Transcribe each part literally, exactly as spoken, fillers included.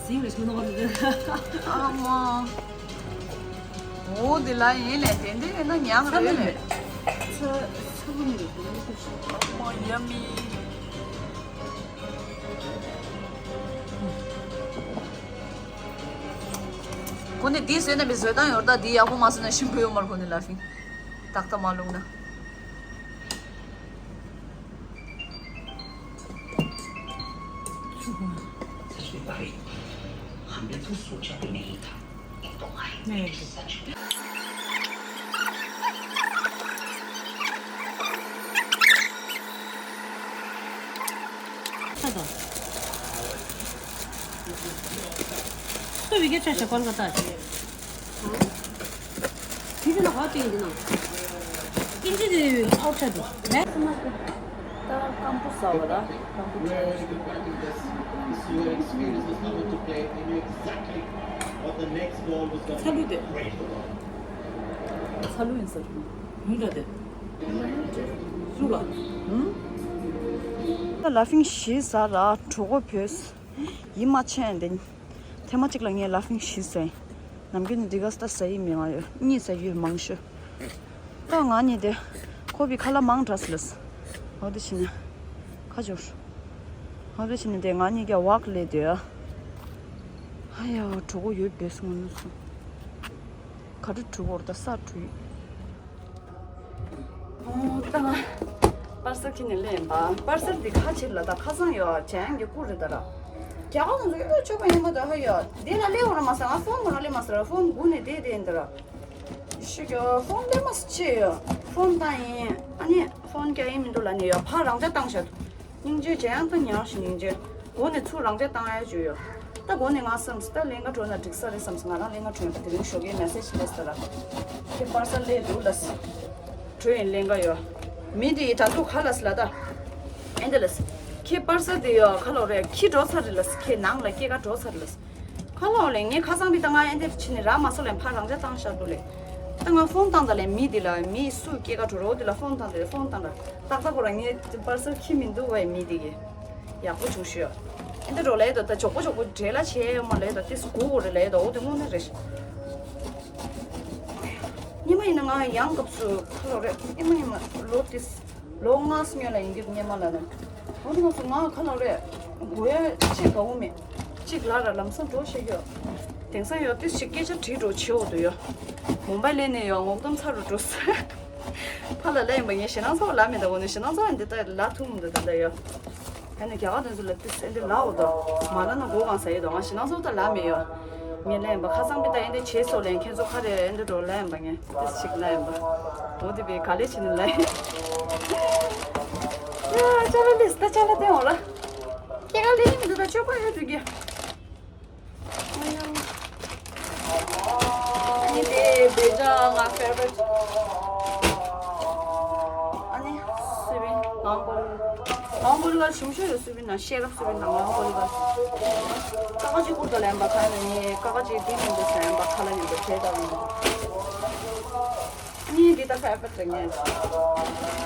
ཟིང་རེ་ཞུ་ནོ་རེད། ཨ་མ། འོ་དེ་ལ་ཡིན་ལས་དེ་འདྲ་ཡིན་ན་ཉག་རེད་ལས། ཚ་ཚ་བུ་མི་རེད། ཨ་མ་ཡ་མི། ཁོ་ནི་འདི་བཟོས་ན་མི་བཟོས་སྟངས་ཡོད་ད། འདི་ཡག་པོ་མ་བཟོས་ན་ཞིམ་པོ་ཡོད་མ་རེད། ཁོ་ནི་ལ་ཕིང་ཏག་ཏག་མ་བླུགས་ན། དེ་ཚོ་ལ་ཧོ་ཏིང་འདི་ནང་། ཀིན་ཅི་དེ་ཨའུ་ཆ་དུ་མེད། ད་སྐམ་པོ་ཟ་བ་ལ་སྐམ་པོ་ཆ། ཚ་ལུ་དེ། ཚ་ལུ་ཡིན་ས་རེད། ཡུན་ར་དེ། ལུ་ལ། ད་ལ་ཕིང་བཞི་ཟ་ར་གྲོད་ཁོག་བོས། ཡིད་མ་ཆེས་འདི། ཐེངས་མ་གཅིག་ལ་ངས་ལ་ཕིང་བཞི་ཟས། ནམ་རྒྱུན་ནི་འདི་ག་ས་ཟ་ཡི་མི་ང་ཡོད་གཉིས་ཟ་ཡོད་མང་ཤོས། ད་ང་གཉིས་དེ་ཁོ་བི་ཁ་ལག་མང་དྲགས་ལས། འོ་དེ་བྱས་ནས་ཁ་སྦྱོར། འོ་དེ་བྱས་ནས་དེ་ང་གཉིས་ཀྱ་ཝག་ལས་དེ། ཨ་ཡ་གྲོད་ཁོག་ཡོད་པས་སོང་ནུས་སོང་། ག་རེ་གྲོད་ཁོག་ད་ས་གྲོད་ཡོད། ཨོ་ད་ང་པར་སལ་ཁྱེར་ནས་སླེབས་ཡིན་པ། པར་སལ་འདི་ཁ་ཕྱིར་ལ་ད་ཁ་སང་ཡོད་ཅན་གྱི་སྐུ་རེད་ད་ར། རྒྱ་གར་ཚོ་ཡོད་ཆོག་པ་ཡིན་པ་ད་ཧ་ཡོད་དེ་ལ་སླེབས་འོ་ར་མ་ཟ། ང་ཕོན་གོ་ན་སླེབས་མ་ཟ་ར། ཕོན་སྒུག་ནས་བསྡད་བསྡད་ཡིན་ད་ར། ཤི་གྱོ་ཕོན་སླེབས་མ་ཟ་ཆེ་ཡོད། ཕོན་བཏང་ཡིན། ཨ་ནི་ཕོན་རྒྱག་ཡིན་མི་འདུག་ལ་ནི་ཡོད་ཕར་རང་འཇགས་བཏང་ཤག་སྙིང་རྗེ་ཅན་ཡང་ད་ཉར་ཞིག་སྙིང་རྗེ། སྒོ་ནས་ཚུར་རང་འཇགས་བཏང་ཡ་བཅུག་ཡོད། ད་སྒོ་ནས་ང་བསམས་ད་ལེན་ག་འགྲོ་ན་འགྲིག་ས་རེད་བསམས། ང་རང་ལེན་ག་འགྲོ་ཡིན་པ་དེ་རིང་ཞོགས་ཀའི་མེ་སེ་ཇི་སླེབས་ས་ར། ཁྱེད་པར་སལ་སླེབས་འདུག་ལ་སི། འགྲོ་ཡིན་ལེན་ག་ཡོད། མི་དེ་ཡི་དྲ་ཐོག་ག་ལ་སི་ལ་ད། ཨེ་འདི་ལ་སི། ཁྱེད་པར་སལ་དེ་ཡོད་ག་ལོ་རེད། ཁྱི་འགྲོ་ཚར་རེད་ལ་སི། ཁྱེད་ནང་ལ་སྐྱེས་ག་འགྲོ་ཚར་རེད་ལ་སི། ཁ་ལོག་ལས་ངས་ཁ་སང་པི་ད་ང་ཨེ་འདེབས་ཕྱིན་ནས་རག་མ་སོང་ལས་ཕར་རང་འཇགས་བཏང་བཞག་འདུག་ལས། ད་ང་ཕོན་བཏང་ད་ལས་མི་འདི་ལ་མི་སུ་སྐྱེས་ཀ་འགྲོ་རོགས་འདི་ལ་ཕོན་བཏང་དེ་ལས་ཕོན་བཏང་ད་ཏག་ཏག་ཁོ་རང་ངས་པར་སལ་ཁྱི་མི་འདུག་བས་མི་འདི་གི་ཡག་པོ་བྱུང་ཤོག་ཨེ་འདི་འགྲོ་ལས་ད་ད་ཇོག་པོ་ཇོག་པོ་འདྲེ་ལ་བྱས་ཡོད་མ་ལས་ད་ཏིས་གུ་གུ་རེ་ལས་ད་འོ་དེ་དངོས་གནས་རེད། ཉི་མ་ཡིན་ན་ང་ཡང་སྐབས་སུ་ཁ་ལོག་རེད། ཉི་མ་ཉི་མ་ལོ་ཏིས། ལོ་ལྔ་སྔོན་ལ་ཡིན་གྱི་སྙེ་མ་ལ་ནི། འོ་དེ་ང་ཚོ་ང་ཁ་ལ་རེད། དགོས་ཡ་ཅིག་དགའ་བོ་མེད། ཅིག་ལ་ར་ལམ་སང་འགྲོ་ཤེས་ཀྱི་ཡོད། དེང་སང་ཡོད་དུས་ཤིག་སྐད་ཆ་དྲིས་འགྲོ་བྱེད་འོ་དུ་ཡོད། གོམ་པ་ལེན་ནས་ཡོད་ངོག་དམ་ཚ་རུ་འགྲོ་ས། ཕ་ལ་ལ་ཡིན་པ་ངས་ཞེ་སྣང་ཚ་བ་ལ་མེད་ད་འོ་ནི་ཞེ་སྣང་ཚ་བ་འདི་ལྟ་ལ་ཐུག་མི་འདུག་ད་ལྟ་ཡོད། ཨ་ནི་རྒྱ་གར་དེ་ཚོ་ལ་ཏི་སེ་འདི་ལའོ་དོ། མ་ན་ན་གོ་གང་ཟེར་ཡོད་དོ། ང་ཞེ་ན་སོ་ད་ལ་མེ་ཡོ། ངས་ལ་ཡིན་པ་ཁ་སང་པི་ད་ཨེ་འདི་བྱེད་སོ་ལན་ཁྱེད་ཚོ་ཁ་རེ་ཨེ་འདི་འགྲོ་ལ་ཡིན་པ་ངས་ཏི་ཞིག་ལ་ཡིན་པ། འོ་དེ་པའི་ག་ལེ་ཕྱིན་ལ་ཡིན། ཡ་ཅ་ལ་ལིས་ད་ཅ་ལ་དེ་འོ་ལ། ཁྱེད་ག་ལེ་ཡིན་འདི་ད་ཆོག་པ་ཡོད་དུ་གི། ཨ་ནི་དེ་བེ་ཇ་ང་ཕེ་ཝ་རི་ཊི། ཨ་ནི་སུ་བི་ནང་གོ་ལི་ནང་གོ་ལི་ག་ཞུམ་ཤོས་ཡོད་སུ་བི་ན་ཤེས་རབ་སུ་བི་ནང་ནང་གོ་ལི་ག་ཀ་ཀ་ཅི་ཀུར་ཏོ་ལེན་པ་ཁ་ནི་ཀ་ཀ་ཅི་དེ་ནི་འདི་ཟ་ཡིན་པ་ཁ་ལ་ནི་འདི་བྲེ་ད་ཡིན། ཨ་ནི་འདི་ད་ཕེ་ཝ་རི་ཊི་ངས་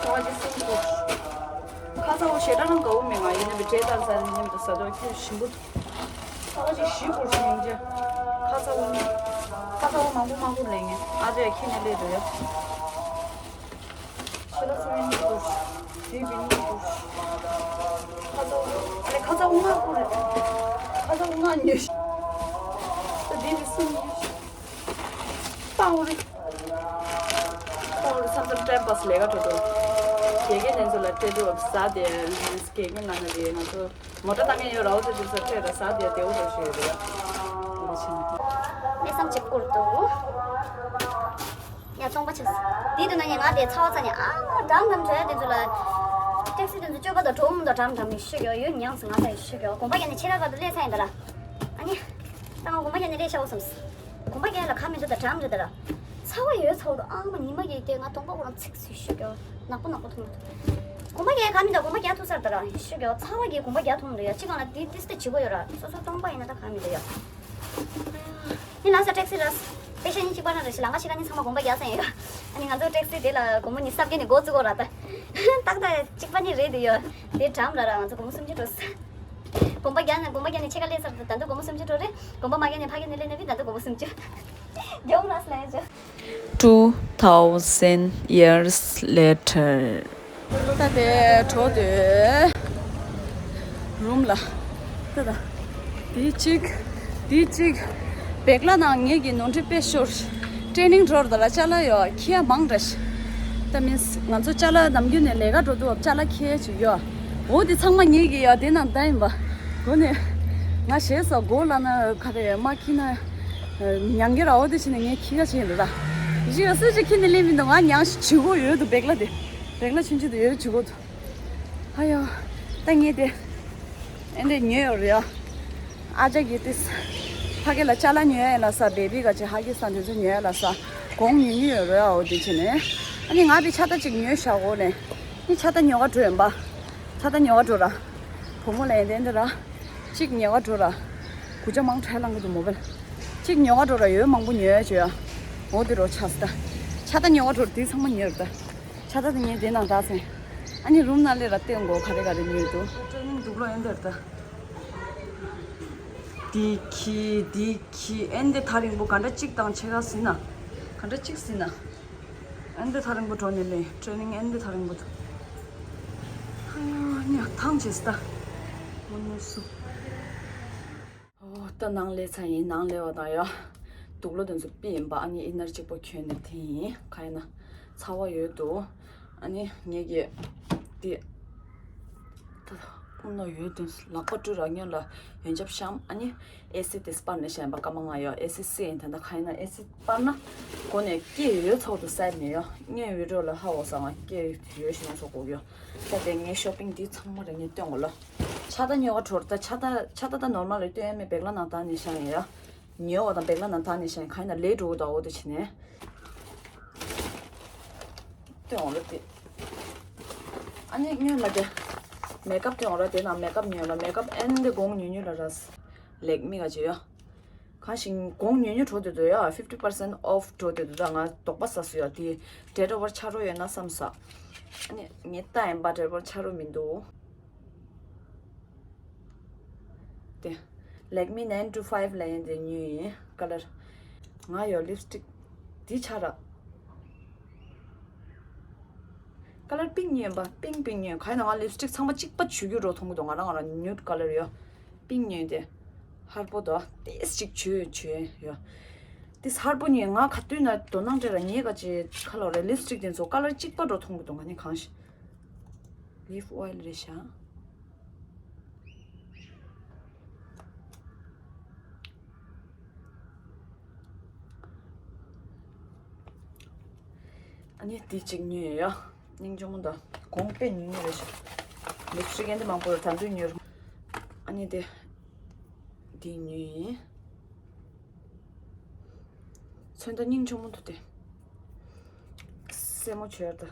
ཀ་ཀ་ཅི་སུ་བི་ཀུར། ཁ་ཚ་བོ་ཞེ་དྲག་རང་དགའ་བོ་མེད་ང་ཡིན་ན་བི་བྲེ་ད་ཟ་ནི་འདི་ཟ་དོ་ཁྱོད་ཞིམ་པོ། ཁ་ཅིག་ཞི་བོར་ཞིང་རྗེ། ཁ་ཚ་བོ་ནི། ཁ་ཚ་བོ་མང་པོ་མང་པོ་ལེན་ངེ་ཨ་ཅེ་ཁྱི་ནས་ལས་འགྲོ་ཡ། ཤི་ལ་སུ་ཡིན་ནི་བོར། དེ་བི་ནི་བོར། ཁ་ཚ་བོ་ཨ་ལེ་ཁ་ཚ་བོ་ང་བོར་རེད། ཁ་ཚ་བོ་ང་ཉོས། ད་དེ་བི་སུ་ཉོས། པའོ་རེད། པའོ་རེད་མཚམས་མཚམས་ཊའིམ་པཱ་སི་ལས་ཀ་འགྲོ་འགྲོ། དགེ་རྒན་དེ་ཚོ་ལ་སྤྲད་འགྲོ་ཟ་དེ་དགེ་རྒན་ལ་ན་དེ་ང་ཚོ། མོ་ཊ་བཏང་མཁན་ཡོད་ར་བོ་དེ་དུས་ཚོད་ཁྲོད་ལ་ཟ་དེ་དེ་འོ་རོ་ཞུ་ཡོད་རེད། འདི་ཕྱིན་ནས། གནས་སམ་ཅིག་བསྐུར་འདུག་ཡ་སྟོང་པ་ཆགས། དེ་དུས་ན་ངས་ང་དེ་ཚ་བ་ཚ་ནས་ཨ་མ་འགྲམ་འགྲམ་བྲོས་དེ་ཚོ་ལ། ཊེག་སི་དེ་ཚོ་སྤྱོད་པ་དང་གྲོགས་མོ་དང་འགྲམ་འགྲམ་ནས་ཤི་གོ་ཡོད་མྱངས་སུ་ང་ཚ་ཡི་ཤི་གོ་གོམ་པ་རྒྱག་ནས་ཆེ་ར་བར་དུ་སླེབས་ཚ་ཡིན་ད་ལ། ཨ་ནི། ད་ང་གོམ་པ་རྒྱག་ནས་སླེབས་ཤག་འོ་བསམས། གོམ་པ་རྒྱག་ལ་ཁ་མི་འདུག་ད་འགྲམ་རེད་ད་ལ། ཚ་བ་ཡོད་ཚ་བ་དང་ཨ་མ་ཉི་མ་གི་སྐད་ང་གདོང་པ་ཁོ་རང་ཚིག་ཚིག་ཤོད་ཀྱོ། ནག་པོ་ནག་པོ་མཐོང་མ་ཐུབ། གོམ་པ་རྒྱག་ག་མི་འདུག་གོམ་པ་རྒྱག་ཐུབ་ས་རེད་ད་ར་ཤོད་ཀྱོ། ཚ་བ་གི་གོམ་པ་རྒྱག་ཐུབ་མི་འདུག་ཡ། ཅི་གང་ལ་དེ་ཏིས་ཏེ་བྱེད་དགོས་ཡོད་ར་སོ་སོ་སྟོང་པ་ཡིན་ན་ད་ག་མི་འདུག་ཡ། ནི་ལ་ས་ཊེག་སི་ར། པེ་ཤ་ནི་གཅིག་པ་ན་ར་ཤི་ལང་ཀ་ཤི་ཀ་ནི་ཚང་མ་གོམ་པ་རྒྱག་ས་ཡིན་ཡ། ཨ་ནི་ང་ཚོ་ཊེག་སི་དེ་ལ་སྒོར་མོ་ཉི་ཤུ་རྩ་བརྒྱད་ནི་འགོ་བཙུགས་གོ་ར་ད། ཏག་ཏག་གཅིག་པ་ནི་རེད་དེ་ཡོད། དེ་གྲམ་ར་ར་ང་ཚོ་སྒོར་མོ་སུམ་ཅུ་འགྲོ་ས། གོམ་པ་རྒྱག་ནས་གོམ་པ་རྒྱག་ནས་ཕྱེད་ཀ་སླེབས་ཚར་འདུག་ད་དུང་སྒོར་མོ་སུམ་ཅུ་འགྲོ་རེད། གོམ་པ་མ་རྒྱག་ནས་ཕ་གི་ནས་སླེབས་ནས་བི་ད་དུང་སྒོར་མོ་སུམ་ཅུ། མགྱོགས་ར་སླེབས་ཅོ། Two thousand years later. ད་དེ་གྲོ་དེ་རུམ་ལ། ད་ད། དེ་གཅིག་དེ་གཅིག་བེག་ལ་ནང་ངེད་ཀྱི་ནོར་འཁྲུལ་དཔེ་ཤོར། ཊི་རེ་ནིང་འགྲོར་ད་ལ་ཅ་ལག་ཡོད་ཁྱི་ཡ་མང་དྲ་ཤི། ད་མིན་ང་ཚོ་ཅ་ལག་ནམ་རྒྱུན་ནས་ལས་ཀ་འགྲོ་དུས་ཅ་ལག་ཁྱི་ཡ་ཅིག་ཡོད། འོ་དེ་ཚང་མ་ངེད་ཀྱི་ཡོད་དེ་ནང་ད་ཡིན་པ། འོ་ནས་ང་ཞེས་སོ་སྒོ་ལ་ན་ག་རེ་མ་ཁྱི་ན། ཉང་གི་ར་འོ་དེ་ཕྱིན་ནས་ངས་ཁྱི་ཁ་ཕྱིན་འདུག་ད། གཞི་ཡོད་སུ་ཅིག་ཁྱི་ནི་ལེན་མི་འདུག་ང་ཉང་ཞིག་བྱུག་གོ་ཡོད་དུ་བེག་ལ་དེ། བེག་ལ་ཆུན་ཆུན་དུ་ཡོད་བྱུག་གོ་དུ། ཨ་ཡོ། ད་ངས་དེ། ཨེ་འདྲས་ཉོས་ཡོད་རེད་ཡ། ཨ་ཅག་གིས་ཏིས། ཕ་གི་ལ་ཅ་ལག་ཉོ་ཡ་ལ་ས་བེ་བི་ག་ཅི་ཧ་གི་ས་འདི་ཚོ་ཉོ་ཡ་ལ་ས། གོང་ཉོ་ཉོ་ཡོད་རེད་ཡ་འོ་དེ་ཕྱིན་ནས། ཨ་ནི་ང་བི་ཆ་ད་ཅིག་ཉོས་བཞག་གོ་ལེ། ནི་ཆ་ད་ཉོ་ག་འགྲོ་ཡོད་པ། ཆ་ད་ཉོ་ག་འགྲོ་ར། བུ་མོ་ལ་ཡིན་དེ་འདི་ར། གཅིག་ཉོ་ག་འགྲོ་ར། གུ་ཅ་མང་ཁྲལ་ལང་གི་འདུག་མོ་བལ། གཅིག་ཉོ་ག་འགྲོ་ར་ཡོད་མང་པོ་ཉོ་ཡ་བྱོས་ཡ། འོ་དེ་རོ་ཆ་ས་ད། ཆ་ད་ཉོ་ག་འགྲོ་ར་དེ་ཚང་མ་ཉོས་ར་ད། ཆ་ད་དེ་ངས་དེ་ནང་ད་སེ། ཨ་ནི་རུམ་ནང་ལས་ར་བསྟན་གོ་ག་རེ་ག་རེ་ཉོས་འདུག་ཊི་རེ་ནིང་འདུག་ལོ་ཨེ་འདི་ར་ད། དེ་ཁྱི་དེ་ཁྱི་ཨེ་འདི་ཐག་རིང་པོ་ག་འདྲ་གཅིག་དང་ཕྱེད་ཀ་ཟིན་ན། ག་འདྲ་གཅིག་ཟིན་ན། ཨེ་འདི་ཐག་རིང་པོ་འགྲོ་ནས་ལས་ཊི་རེ་ནིང་ཨེ་འདི་ཐག་རིང་པོ་འདུག་ཨ་ཡོ་ཉ་ཐང་བྱེད་སྟ། མོ་ནུ་སུ། ཨོ་ད་ནང་ལས་ཚ་ཡིན་ནང་ལས་བ་དང་ཡ། དུག་ལོ་དེ་ཚོ་པི་ཡིན་པ་ཨ་ནི་ཨི་ནར་གཅིག་པོ་གྱོན་ནས་དེ་ཡིན་ག་ཡིན་ན། ཚ་བ་ཡོད་འདུག་ཨ་ནི་ངེད་ཀྱི་དེ། ད་ཕུང་ནོ་ཡོད་དོན་ལག་པ་བཀྲུ་རག་ཉོན་ལ་ཡོན་ཆབ་ཤམ་ཨ་ནི་ཨེ་སི་དེ་སྤར་ནས་བཤད་པ་སྐར་མ་ལྔ་ཡོད་ཨེ་སི་སི་ཡིན་ད་ད་ག་ཡིན་ན་ཨེ་སི་སྤར་ན་སྒོ་ནས་སྐད་ཡོད་ཚོགས་དུ་སད་མེད་ཡོད་ངས་བི་ཌི་ཡོ་ལ་ཧ་འོ་ས་ང་སྐད་ཡོད་ཤི་ན་ཚོགས་དགོས་ཡོད་ད་དེ་ངའི་ཤོ་པིང་འདི་ཚང་མ་རེ་ངས་སྟོན་གོ་ལ་ཆ་ད་ཉོ་ག་གྲོར་ད་ཆ་ད་ཆ་ད་ད་ནོར་མ་རེ་སྟོན་ཡ་མེད་བེག་ལ་ནང་ད་ནས་བཤད་ཡོད། ཉོ་བ་དང་བེག་ལ་ནང་ཐག་ནས་བཤད་གང་ཡིན་ན་ལས་འགྲོ་གི་འདུག་འོ་དེ་བྱས་ནས། སྟོན་འོ་ལོ་དེ། ཨ་ནི་སྔོན་ལ་དེ། མེ་ཀབ་སྟོན་འོ་ལོ་དེ་ནང་མེ་ཀབ་ཉོས་ལ་མེ་ཀབ་ཨེན་དེ་གོང་ཉུང་ཉུང་ལ་རས། ལེག་མི་ག་ཅི་ཡོ། གང་ཞིག་གོང་ཉུང་ཉུང་འགྲོ་དེ་འདུག་ཡ་fifty percent off འགྲོ་དེ་འདུག་ད་ང་དོགས་པ་ཟ་སུ་ཡ་དེ། འབྲས་རོ་བར་ཆ་རོ་ཡོད་ན་བསམ་ས། ཨ་ནི་ངས་ལྟ་ཡིན་པ་འབྲས་རོ་བར་ཆ་རོ་མི་འདུག་དེ། Lakme nine two five ལ་ཡིན་དེ་ཉོས་ཡིན་ཀ་ལར། ང་ཡོད་ལིབ་སི་ཊིག་དེ་ཆ་ར། ཀ་ལར་པིང་ཉོས་པ་པིང་པིང་ཉོས་ག་ཡིན་ན་ང་ལིབ་སི་ཊིག་ཚང་མ་གཅིག་པ་བྱུག་རྒྱུ་རོ་མཐོང་གི་འདུག་ང་རང་ང་རང་ནིའུ་ཌི་ཀ་ལར་ཡོད། པིང་ཉོས་དེ། ཧར་པོ་དོ་ཏིས་གཅིག་བྱུག་བྱུག་ཡོད། དེ་ཧར་པོ་ཉོས་ང་ག་དུས་ན་དོ་སྣང་སྤྲད་ར་ཉེས་ག་ཅེ་ཁ་ལོ་རེ་ལིབ་སི་ཊིག་དེ་ཚོ་ཀ་ལར་གཅིག་པ་རོ་མཐོང་གི་འདུག་ང་ནི་གང་ཞིག་ལིབ་ཨོ་ཡལ་རེད་ཤག་ཨ་ནི་དེ་གཅིག་ཉོས་ཡོད། སྙིང་རྗེ་མོ་འདུག་གོང་དཔེ་ཉུང་ཉུང་རེད་ཤག་ལིབ་སི་ཊིག་ཨེ་འདི་མང་པོ་རེད་ད་དུང་ཉོས། ཨ་ནི་དེ། དེ་ཉོས་ཡིན། ཚོན་མདོག་སྙིང་རྗེ་མོ་འདུག་སྟེ། སེར་མོ་བྱོས་ད།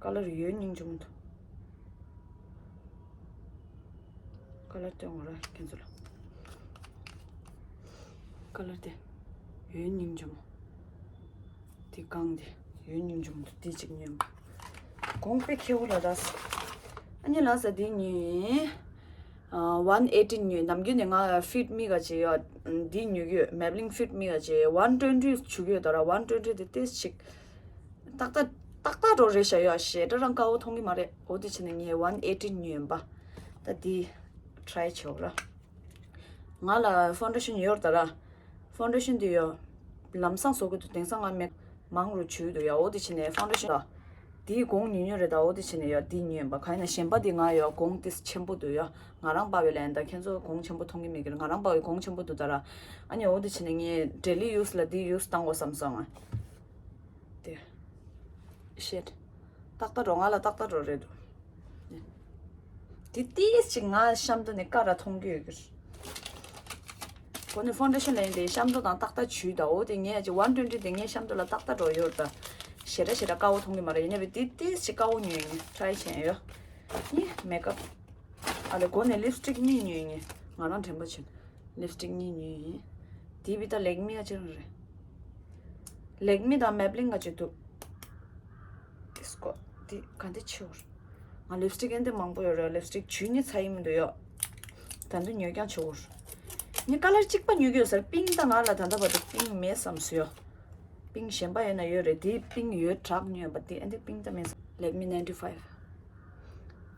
ཀ་ལར་ཡོད་སྙིང་རྗེ་མོ་འདུག་ཀ་ལར་སྟོན་འོ་ར་ཁྱེད་ཚོ་ལ། ཀ་ལར་དེ། ཡོད་སྙིང་རྗེ་མོ། དེ་གང་དེ་ཡོད་སྙིང་རྗེ་མོ་འདུག་དེ་གཅིག་ཉོས་མ། གོང་དཔེ་ཁེ་བོ་ལ་ར་ས། ཨ་ནི་ལ་ས་དེ་ཉོས། ཨ་one eighteen ཉོས་ནམ་རྒྱུན་ནས་ང་Fit Me ག་ཅེ་ཡོད་འདི་ཉོ་གི་ཡོད་Maybelline Fit Me ག་ཅེ་one twenty བྱུག་གི་ཡོད་ད་ར་one twenty དེ་ཏེས་ཅིག་ཏག་ཏག་ཏག་ཏག་འགྲོ་རེད་ཤག་ཡོད་ཞེ་དྲག་རང་དཀའ་བོ་མཐོང་གི་མ་རེད་འོ་དེ་བྱས་ནས་ངས་one eighteen ཉོས་ཡིན་པ་ད་འདི་try བྱེད་འོ་ར། ང་ལ་ཕོན་ཌེ་ཤན་ཡོད་ད་ར། ཕོན་ཌེ་ཤན་དེ་ཡོད། ལམ་སང་བཟོ་གི་འདུག་དེང་སང་ང་མེད། མང་རུ་བྱུས་འདུག་ཡ་འོ་དེ་བྱས་ནས་ཕོན་ཌེ་ཤན་ལ། དེའི་གོང་ཉུང་ཉུང་རེད་ད་འོ་དེ་བྱས་ནས་ཡོད་དེ་ཉོས་ཡིན་པ་ག་ཡིན་ན་གཞན་པ་དེ་ང་ཡོད་གོང་དེ་ཆེན་པོ་འདུག་ཡ་ང་རང་པ་བའི་ལན་ད་ཁྱེད་ཚོ་གོང་ཆེན་པོ་མཐོང་གི་མེད་ཀྱི་རེད་ང་རང་པ་བའི་གོང་ཆེན་པོ་འདུག་ད་ར། ཨ་ནི་འོ་དེ་བྱས་ནས་ངས་daily use ལ་དེ་use བཏང་དགོས་བསམ་སོང་ང་། དེ། shit། ཏག་ཏག་འགྲོ་ང་ལ་ཏག་ཏག་འགྲོ་རེད་འདུག་དེ་ཏིས་ཅིག་ང་གཤམ་དུ་ནས་ཀ་ར་མཐོང་རྒྱུ་ཡོད་གི་རེད། གོ་ནས་ཕོན་ཌེ་ཤན་ལ་ཡིན་དེ་གཤམ་དུ་དང་ཏག་ཏག་བྱུས་ད་འོ་དེ་ངས་ཅིག་one twenty དེ་ངའི་གཤམ་དུ་ལ་ཏག་ཏག་འགྲོ་ཡོད་ད། ཞེ་དྲག་ཞེ་དྲག་དཀའ་བོ་མཐོང་གི་མ་རེད་ཡིན་ནའི་དེ་ཏིས་ཅིག་དཀའ་བོ་ཉོས་ཡིན་try བྱས་ཡོད། ནི་མེ་ཀབ། ཨ་ལེ་གོ་ནས་ལིབ་སི་ཊིག་གཉིས་ཉོས་ཡིན་ང་རང་དྲན་པ་བྱུང་། ལིབ་སི་ཊིག་གཉིས་ཉོས་ཡིན། དེ་བི་ད་ལེག་མི་ཨ་ཅེ་རང་རེད། ལེག་མི་དང་མེབ་ལིན་ག་ཅིག་འདུག་དེ་སྐོར་དེ་ག་འདི་ཆེ་བར། ང་ལིབ་སི་ཊིག་ཨེ་འདི་མང་པོ་ཡོད་རེད་ལིབ་སི་ཊིག་བྱུས་ནི་ཚ་ཡི་མི་འདུག་ཡོད། ད་དུང་ཉོས་ཀྱང་ཆོག་གོ། ངས་ཀ་ལར་གཅིག་པ་ཉོས་ཀྱི་ཡོད་ཟེར། པིང་ད་ང་ལ་ད་ལྟ་བར་དུ་པིང་མེད་བསམ་སོང་ཡོད། པིང་གཞན་པ་ཡོད་ན་ཡོད་རེད། དེ་པིང་ཡོད་དྲག་ཉོས་པ་དེ་ཨ་འདི་པིང་ད་མེད་བསམ། Lakme ninety five།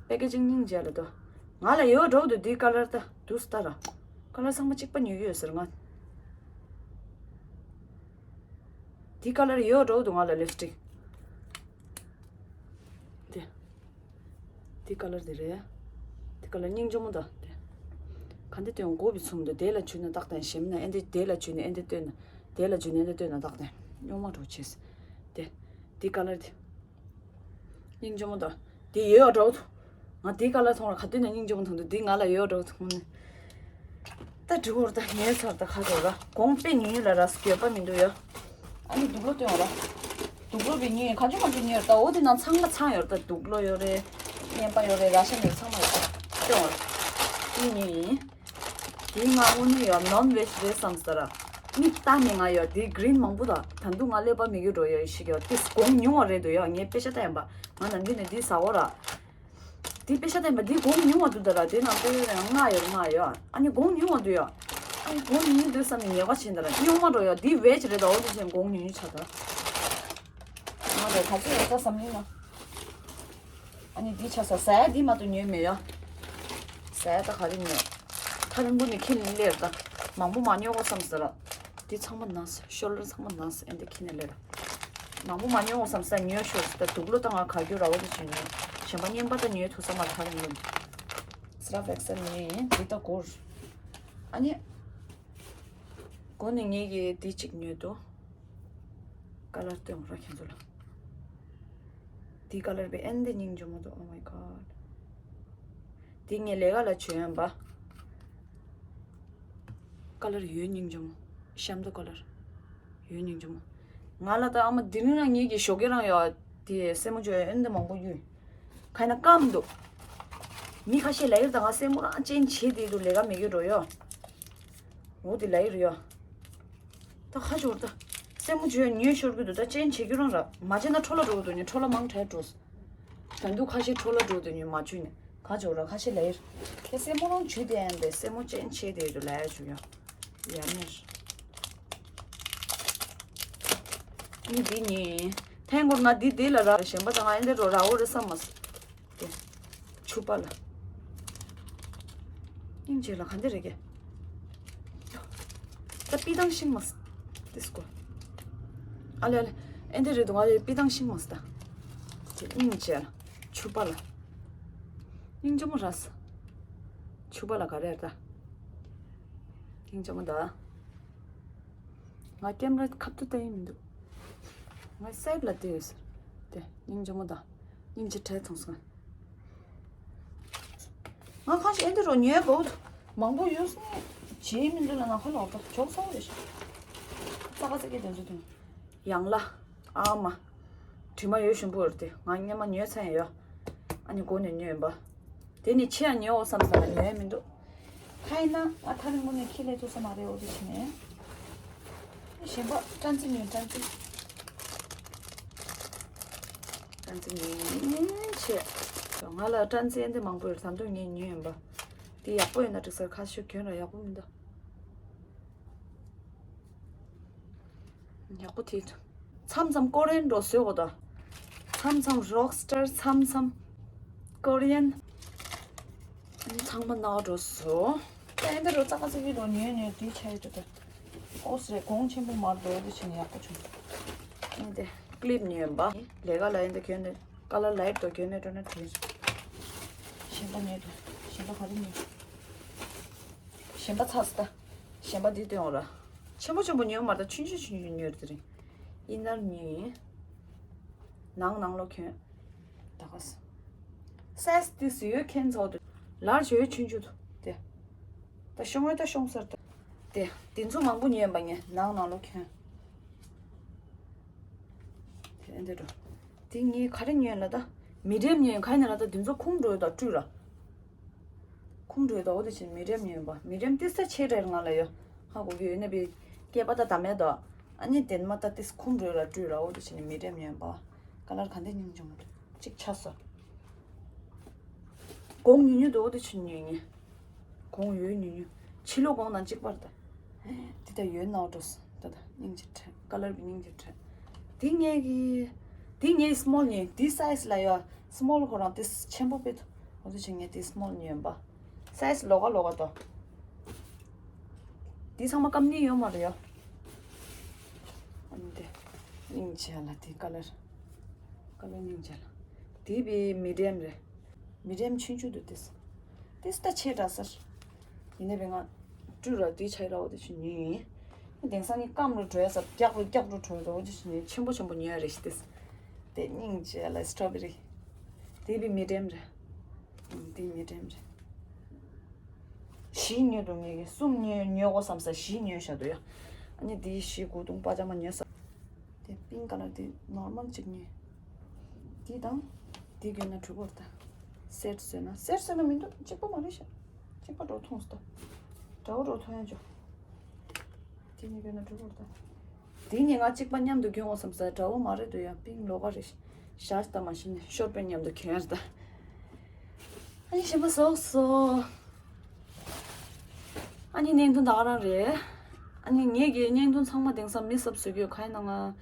པེ་ཀེ་ཇིང་སྙིང་རྗེ་ལ་དོ། ང་ལ་ཡོད་འགྲོ་འདུག་དེ་ཀ་ལར་ད་དུས་ལྟར་ར། ཀ་ལར་ཚང་མ་གཅིག་པ་ཉོས་ཀྱི་ཡོད་ཟེར་ང་། དེ་ཀ་ལར་ཡོད་འགྲོ་འདུག་ང་ལ་ལིབ་སི་ཊིག་དེ། དེ་ཀ་ལར་དེ་རེད། དེ་ཀ་ལར་སྙིང་རྗེ་མོ་ད་དེ། ག་འདི་སྟོན་མགོ་བི་ཚུམ་དུ་དེ་ལ་འཇུས་ན་ཏག་ཏན་ཞིམ་ན་ཨེ་འདི་དེ་ལ་འཇུས་ན་ཨེ་འདི་སྟོན་ན། དེ་ལ་འཇུས་ན་ཨེ་འདི་སྟོན་ན་ཏག་ཏན་སྨྱོ་མ་འགྲོ་ཆེས། དེ། དེ་ཀ་ལར་དེ། སྙིང་རྗེ་མོ་དང་། དེ་ཡོད་འགྲོ་འདུག་ང་དེ་ཀ་ལར་མཐོང་ལ་ག་དུས་ན་སྙིང་རྗེ་མོ་མཐོང་འདུག་དེ་ང་ལ་ཡོད་འགྲོ་འདུག་ད་འགྲིག་གོ་ར། ད་ཉལ་ཚར། ད་ཁ་ཁོ་ར་གོང་དཔེ་ཉུང་ཉུང་ལ་ར་སྐྱོད་པ་མི་འདུག་ཡ། ཨ་ནི་དུག་ལོག་སྟོན་ར། དུག་ལོག་བི་ཉིན་གང་བྱུང་གང་བྱུང་ཉོས་ར། ད་འོ་དེ་ནང་ཚང་མ་ཚང་ཡོད་ར། ད་དུག་ལོག་ཡོད་རེད། རྔན་པ་ཡོད་རེད། ར་ཤ་ཡོད་རེད། ཚང་མ་ཡོད་ར། སྟོན་ར། དེ་ཉིན། དེ་ང་དངོས་གནས་ཡོད་ནོན་ཝེཇ་རེད་བསམ་ས་ར། མིག་ལྟ་ནས་ང་ཡོད་དེ་གི་རིན་མང་པོ་དང་ད་དུང་ང་ཀླད་པ་མི་དགོས་འགྲོ་ཡོད་ཤི་གི་ཡོད་དེ་གོང་ཉུང་བ་རེད་འདུག་ཡ། ངས་དཔེ་ཆ་ལྟ་ཡིན་པ། ང་ནམ་རྒྱུན་ནས་འདི་ཟ་འོ་ར། འདི་དཔེ་ཆ་ལྟ་ཡིན་པ་འདི་གོང་ཉུང་བ་འདུག་ད་ར། དེ་ནང་དཔེ་ལྔ་ཡོད་ལྔ་ཡོད། ཨ་ནི་གོང་ཉུང་བ་འདུག་ཡ། ཨ་ནི་གོང་ཉུང་འདུག་བསམ་ནས་ཉེས་པ་བྱས་ད་ར་སྨྱོ་མ་འགྲོ་ཡ། འདི་ཝེཇ་རེད་ད། འོ་དེ་བཞིན་གོང་ཉུང་ཉུང་ཆགས་ད། ང་རེ་ག་ཚོད་ཡོད་ས་བསམ་ཡིན་ན། ཨ་ནི་འདི་ཆ་ས་ཟ་ཡ་འདི་མ་གཏོགས་ཉོས་མེད་ཡ། ཟ་ཡ་ད་ག་རེ་ཉོས། ཐག་རིང་པོ་ནས་ཁྱེར་ནས་སླེབས་ད། མང་པོ་མ་ཉོ་གོ་བསམ་ཟེར་ར། འདི་ཚང་མ་ན་ས། ཤོ་ལོར་ཚང་མ་ན་ས། ཨེ་འདི་ཁྱེར་ནས་སླེབས་ར། མང་པོ་མ་ཉོ་གོ་བསམ་ས་ཉོས་ཆོག་ཟེར་ད། དུག་ལོག་ད་ང་ག་རྒྱུ་ར་འོ་དེ་ཅིག་ཉོས། གཞན་པ་རྔན་པ་ད་ཉོས་ཐུབ་ས་མ་རེད། ཐག་རིང་པོ་ནས། སི་རབ་ཨེག་སེལ་ཉོས་ཡིན། འདི་ད་གོར། ཨ་ནི། གོ་ནས་ངེད་ཀྱིས་འདི་གཅིག་ཉོས་འདུག་ཀ་ལར་སྟོན་ར་ཁྱེད་ཚོ་ལ། འདི་ཀ་ལར་བས་ཨེ་འདི་སྙིང་རྗེ་མོ་འདུག Oh my god། འདི་ངས་ལས་ཀ་ལ་བྱོན་ཡོད་པ། ཀ་ལར་ཡོད་སྙིང་རྗེ་མོ། ཤམ་ཐབས་ཀ་ལར་ཡོད་སྙིང་རྗེ་མོ། ང་ལ་ད་ཨ་མ་འདི་ནི་ན་ངེད་ཀྱི་ཞོགས་ཀས་རང་ཡོད་དེ་སེན་མོ་བྱོས་ཡོད་ཨེ་འདི་མང་པོ་ཡོད། ག་ན་སྐམ་འདུག་མི་ཁ་ཤས་ལ་ཡིར་ད་ང་སེན་མོ་རང་ཅན་བྱེད་དེ་འདུག་ལས་ཀ་མི་དགོས་འགྲོ་ཡོད། འོ་དེ་ལ་ཡིར་ཡོད། ད་ཁ་ཆོར་ད། སེན་མོ་བྱོས་ཉོས་ཤོར་གི་འདུག་ད་ཅན་བྱེད་ཀྱི་རང་ར་མ་བྱས་ན་འཕྲོ་བརླག་འགྲོ་གི་འདུག་ཉོས་འཕྲོ་བརླག་མང་དྲགས་འགྲོ། ད་འདུག་ཁ་ཤས་འཕྲོ་བརླག་འགྲོ་གི་འདུག་ཉོས་མ་བྱོས་ནས་ཁ་ཆོར་ར་ཁ་ཤས་ལ་ཡིར། ཁྱེད་སེན་མོ་རང་བྱོས་དེ་ཡན་པས་སེན་མོ་ཅན་བྱེད་དེ་འདུག་ལ་ཡ་བྱོས་ཡ། ཡ་མེར། ནི་འདི་ཉིན། ཐེངས་འགོར་ང་འདི་འདི་ལ་ར་གཞན་པ་ད་ང་ཨེ་འདི་རོ་ར་འོ་རེ་བསམ་མ་སོང་། དེ། ཕྱུ་པ་ལ། སྙིང་རྗེ་ལ་ག་འདི་རེད་ཀྱེ། ད་པི་ཏང་ཤིང་མ་སོང་། དེ་སྐོ། ཨ་ལེ་ཨ་ལེ། ཨེ་འདི་རེད་འདུག་ང་ལ་པི་ཏང་ཤིང་མ་སོང་ད། དེ་སྙིང་རྗེ་ལ། ཕྱུ་པ་ལ། སྙིང་རྗེ་མོ་ར་སོང་། ཕྱུ་པ་ལ་ག་རེ་རེད་ད། སྙིང་རྗེ་མོ་ད། ང་ཀེམ་ར་ཁ་ཐུག་ལྟ་ཡི་མི་འདུག་ང་སའིཌ་ལ་བལྟས་ཡོད་ཟེར། དེ་སྙིང་རྗེ་མོ་དང་། སྙིང་རྗེ་བྲལ་ཐོང་སོང་། ང་ཁ་ཤས་ཨེ་འདི་རོ་ཉོས་གོ་མང་པོ་ཡོད་སོང་། བྱེད་མི་འདུག་ལ་ང་ཁ་ལོག་ད་ཇོག་སོང་རེད་ཤག་ཙག་ཙག་གི་དེ་ཚོ་དེ། ཡང་ལ། ཨ་མ། དྲི་མ་ཡོད་ཞུམ་པོ་རེད་དེ་ང་སྔན་མ་ཉོས་ཚར་ཡོད། ཨ་ནི་སྒོ་ནས་ཉོས་ཡིན་པ། དེ་ནི་ཆེ་ཡང་ཉོའོ་བསམ་ས་ལ་ཉོས་མི་འདུག་ཁ་ཡིན་ན་ང་ཐག་རིང་པོ་ནས་ཁྱི་ལས་ཐུབ་ས་མ་རེད། འོ་དེ་བྱས་ནས། གཞན་པ་སྤྲང་རྩི་ཉོས་སྤྲང་རྩི། སྤྲང་རྩི་ཉོས་ཆེ། ང་ལ་སྤྲང་རྩི་ཨེ་འདི་མང་པོ་ཡོད་ད་དུང་ངས་ཉོས་ཡིན་པ། དེ་ཡག་པོ་ཡོད་ན་འགྲིག་ས་རེད། ཁ་ཤས་གྱོན་ར་ཡག་པོ་མི་འདུག་ཡག་པོ་དེ། མཚམས་མཚམས་ཀོ་རི་ཡན་འགྲོ་བཟོས་གོ་ད། མཚམས་མཚམས་རོག་སི་ཊར་མཚམས་མཚམས་ཀོ་རི་ཡན། ཚང་མ་ནག་འགྲོ་བཟོ། ད་ཨེ་འདི་རོ་ཙག་ཙག་གི་རོ་ཉོས་ཉོས་དེ་ཆ་ཡོད་དོ་ད། ཨོ་སི་རེད་གོང་ཆེན་པོ་མར་འགྲོ་དེ་བྱས་ནས་ཡག་པོ་བྱུང་། ཨེ་འདི་ཀི་ལིབ་ཉོས་ཡིན་པ། ལས་ཀ་ལ་ཨེ་འདི་གྱོན་ནས་ཀ་ལར་ལའིཊ་འགྲོ་གྱོན་ནས་འགྲོ་ན་དེ། གཞན་པ་ཉོས་དོ། གཞན་པ་ག་རེ་ཉོས། གཞན་པ་ཚར་སོང་ད། གཞན་པ་འདི་སྟོན་འོ་ར། ཆེན་པོ་ཆེན་པོ་ཉོས་མ་རེད་ད། ཆུང་ཆུང་ཆུང་ཆུང་ཉོས་རེད་དེ་རིང་། ཨིན་ནར་ཉོས། ནང་ནང་ལོགས་གྱོན། ད་ག་ས། སའི་ཛི་དེ་སུ་ཡོད་མཁན་ཚོ་དུ། ལར་ཇི་ཡོད་ཆུང་ཆུང་དུ། དེ། ད་ཤོང་ཡོད་ད་ཤོང་སར་ད། དེ། དེ་ཚོ་མང་པོ་ཉོས་པ་ངས་ནང་ནང་ལོགས་གྱོན། དེ་འདི་འགྲོ། དེ་ངས་ག་རེ་ཉོས་ལ་ད། མི་ཌི་ཡམ་ཉོས་ག་ཡིན་ལ་ད་དེ་ཚོ་ཁུང་འགྲོ་ཡོད་ད་བཀྲུས་ར། ཁུང་འགྲོས་དོ་འོ་དེ་བཞིན་མི་རེམ་ཡིན་པ། མི་རེམ་ཏི་ས་ཆེ་རེར་ང་ལ་ཡོད། ཧ་གོ་གི་ཡོད་ནི་བི། སྐེད་པ་ད་ད་མེད་དོ། ཨ་ནི་དེན་མ་ད་ཏི་ས་ཁུང་འགྲོས་ལ་བཀྲུས་ར་འོ་དེ་བཞིན་མི་རེམ་ཡིན་པ། ཀ་ལར་ག་འདི་སྙིང་རྗེ་མོ་རེད། གཅིག་ཆ་ས། གོང་ཉུང་ཉུང་དོ་འོ་དེ་བཞིན་ཉུང་ཉུང་། གོང་ཡོད་ཉུང་ཉུང་། ཕྱི་ལོགས་གོང་ནང་གཅིག་པར་ད། འདི་ད་ཡོད་ནའོ་འགྲོ་སོང་། ད་ད་སྙིང་རྗེ་ཁྲལ། ཀ་ལར་བི་སྙིང་རྗེ་ཁྲལ། འདི་ངས་གི། འདི་ངས་སི་མོལ་ཉོས། འདི་སའི་ཛི་ལ་ཡ། སི་མོལ་ཁོ་རང་དེ་ཆེན་པོ་དཔེ་འདུག་འོ་དེ་བྱས་ངས་དེ་སི་མོལ་ཉོས་པ། སའི་ཛི་ལོགས་ཀ་ལོགས་ཀ་དོ། དེ་ཚང་མ་ཀ་མ་ནི་ཡོད་མ་རེད་ཡ། ཨ་ནི་དེ། སྙིང་རྗེ་ལ་དེ་ཀ་ལར། ཀ་ལར་སྙིང་རྗེ་ལ། དེ་བི་མི་ཌི་ཡམ་རེད། མི་ཌི་ཡམ་ཆུང་ཆུང་འདུག་དེ། དེ་ད་ཆེ་དྲགས་སར། ཡིན་ནའི་བས་ང་སྤྲུལ་ར་དེ་ཆ་ཡི་ར་འོ་དེ་ཆུ་ཉོས་ཡིན། དེང་སང་ནི་སྐམ་རུ་འགྲོ་ཡ་ས་རྒྱག་རུ་རྒྱག་རུ་འགྲོ་རུ་འོ་དེ་ཆུ་ཉོས། ཆེན་པོ་ཆེན་པོ་ཉོ་ཡ་རེད་ཤི་དེ། དེ་སྙིང་རྗེ་ལ་སི་ཊོ་བེ་རི། དེ་བི་མི་ཌི་ཡམ་རེད། ཨང་། དེ་མི་ཌི་ཡམ་རེད། བཞི་ཉོས་འདུག་ངས་གི་གསུམ་ཉོས་ཉོ་དགོས་བསམ་ས་བཞི་ཉོས་བཞག་འདུག་ཡ། ཨ་ནི་དེ་བཞི་དགུ་དུང་པ་ཅང་མ་ཉོས་ས། དེ་པིང་ཀ་ལར་དེ་ནོར་མལ་གཅིག་ཉོས། དེ་དང་། དེ་གྱོན་ན་གྲུབ་པོ་རེད་ད། སེཊ་བཟོས་ན། སེཊ་བཟོས་ན་མི་འདུག་གཅིག་པ་མ་རེད་ཤག་གཅིག་པ་འགྲོ་མཐོང་སོང་ད། འདྲ་བོ་འགྲོ་མཐོང་ཡ་འཇོ། དེ་གཉིས་གྱོན་ན་གྲུབ་པོ་རེད་ད། དེ་གཉིས་ང་གཅིག་པ་མཉམ་དུ་གྱོན་འོང་བསམ་ས། འདྲ་བོ་མ་རེད་འདུག་ཡ། པིང་ལོགས་ཀ་རེད་ཤག་ད་མ་གཞི་ནས་ཤོར་པས་མཉམ་དུ་གྱོན་ཡ་རེད་ད། ཨ་ནི་ཞིམ་པ་ཟོག་སོ། ཨ་ནི་བརྙན་ཐུང་ད་ག་རང་རེད། ཨ་ནི་ངེད་ཀྱི་བརྙན་ཐུང་ཚང་མ་དེང་སང་མི་སབ་བཟོ་རྒྱུ་ག་ཡིན་ན་ང་།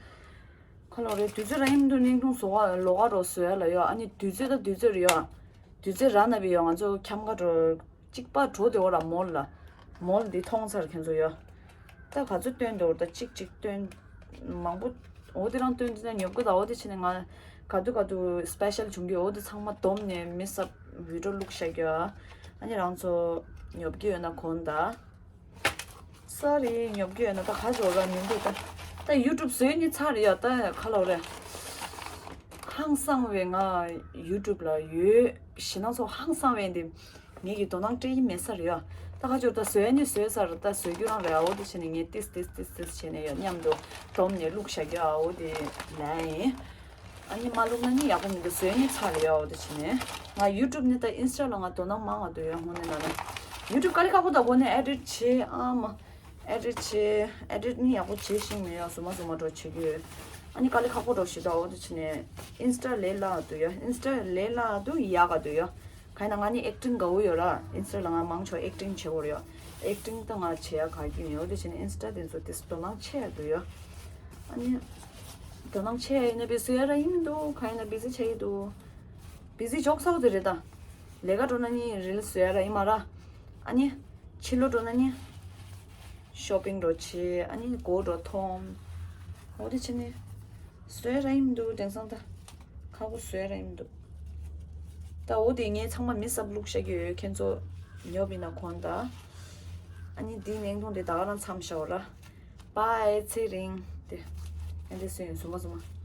ཁ་ལོ་རེད། དུས་ཚོད་ར་ཡིན་འདུག་བརྙན་ཐུང་བཟོ་བ་ལོགས་ཀ་རོ་བཟོ་ཡ་ལ་ཡོད། ཨ་ནི་དུས་ཚོད་ད་དུས་ཚོད་རེད་ཡོད། དུས་ཚོད་ར་ན་བི་ཡོད། ང་ཚོ་འཁྱམ་ག་འགྲོ། གཅིག་པ་འགྲོ་དེ་འོ་ར་མོལ་ལ། མོལ་འདི་མཐོང་ཚར་ཁྱེད་ཚོ་ཡོད། ད་ག་ཚོད་སྟོན་འདུག་ད་གཅིག་གཅིག་སྟོན། མང་པོ། འོ་དེ་རང་སྟོན་དེ་ན་ཉོབ་གི་ད། འོ་དེ་ཕྱིན་ནས་ང་ག་དུས་ག་དུས་སི་པེ་ཤལ་བྱུང་གི། འོ་དེ་ཚང་མ་བསྡོམས་ནས་མི་སབ་བི་ཌི་ཡོ་བླུགས་བཞག་གི་ཡོད། ཨ་ནི་རང་ཚོ་ཉོབ་གི་ཡོད་ན་གོན་ད། སོ་རི། ཉོབ་གི་ཡོད་ན་ད་ག་ཚོད་ར་མི་འདུག་ད། ད་ཡུ་ཊུབ་བཟོས་ནི་ཚར་ཡོད་ད། ཁ་ལོ་རེད། ཧང་སང་བའི་ང་ཡུ་ཊུབ་ལ་ཡོད། ཞེ་ན་ཚོ་ཧང་སང་བའི་འདི། ངེད་ཀྱི་དོ་སྣང་སྤྲད་ཡི་མེད་ས་རེད་ཡ། ད་ཁ་ཅོར་ད་བཟོས་ནི་བཟོས་ས་རེད། ད་བཟོ་རྒྱུ་རང་རེད། འོ་དེ་བྱས་ནས་ངས་ཏིས་ཏིས་ཏིས་ཏིས་བྱས་ནས་ཡ་མཉམ་དུ་བསྡོམས་ནས་བླུགས་བཞག་རྒྱུ། འོ་དེ་ལ་ཡིན། ཨ་ནི་མ་བླུགས་ན་ནི་ཡག་པོ་མི་འདུག་བཟོས་ནི་ཚར་རེད་ཡ། འོ་དེ་བྱས་ནས་ང་ཡུ་ཊུབ་ནི་ད་ཨིན་སི་ཊ་ལ་ང་དོ་སྣང་མང་བ་འདུག་ཡ། དངོས་གནས་ལ་ནི་ཡུ་ཊུབ་དཀའ་ལས་ཁག་པོ་ད། གོ་ནས་ཨེ་ཌིཊ་བྱེད། ཨ་མ། ཨེ་ཌིཊ་བྱེད། ཨེ་ཌིཊ་ནི་ཡག་པོ་བྱེད་ཤེས་མེད་ཡ། ཟུར་མ་ཟུར་མ་འགྲོ་བྱེད་ཀྱི་ཡོད། ཨ་ནི་དཀའ་ལས་ཁག་པོ་འགྲོ་ཞིག་ད། འོ་དེ་བྱས་ནས་ཨིན་སི་ཊ་ལས་སླ་འདུག་ཡ། ཨིན་སི་ཊ་ལས་སླ་འདུག་ཡག་ག་འདུག་ཡ། ག་ཡིན་ན་ང་ནི་ཨེག་ཊིང་དགའ་བོ་ཡོད་ར། ཨིན་སི་ཊ་ལ་ང་མང་ཆེ་བ་ཨེག་ཊིང་བྱེད་དགོས་རེད་ཡ། ཨེག་ཊིང་ད་ང་བྱེད་ཡ་ག་རྒྱུ་ཡོད། འོ་དེ་བྱས་ནས་ཨིན་སི་ཊ་དེ་ཚོ་དེ་དོ་སྣང་ཆེ་ཡ་འདུག་ཡ། ཨ་ནི་དོ་སྣང་ཆེ་ཡ་ཡིན་ན་བི་ཟི་ཡ་ར་ཡིན་མི་འདུག་ག་ཡིན་ན་བི་ཟི་ཆགས་ཀྱི་འདུག་བི་ཟི་འཇོག་ས་བོ་དེ་རེད་ད། ལས་ཀ་འགྲོ་ན་ནི་རིལ་བཟོ་ཡ་ར་ཡིན་མ་ར། ཨ་ནི་ཕྱི་ལོགས་འགྲོ་ན་ནི་ཤོ་པིང་འགྲོ་བྱེད། ཨ་ནི་སྒོ་འགྲོ་མཐོང་། འོ་དེ་བྱས་ནས་བཟོ་ཡ་ར་ཡིན་མི་འདུག་དེང་སང་ད་ཁག་པོ་བཟོ་ཡ་ར་ཡིན་མི་འདུག་ད་འོ་དེ་ངས་ཚང་མ་མི་སབ་བླུགས་བཞག་གི་ཡོད། ཁྱེད་ཚོ་ཉོབ་ཡིན་ན་གོན་ད། ཨ་ནི་འདིའི་བརྙན་ཐུང་དེ་ད་ག་རང་མཚམས་བཞག་ར། པའེ། ཚེ་རིང་། དེ། ཨ་འདི་སུ་ཡིན། ཟུར་མ་ཟུར་མ།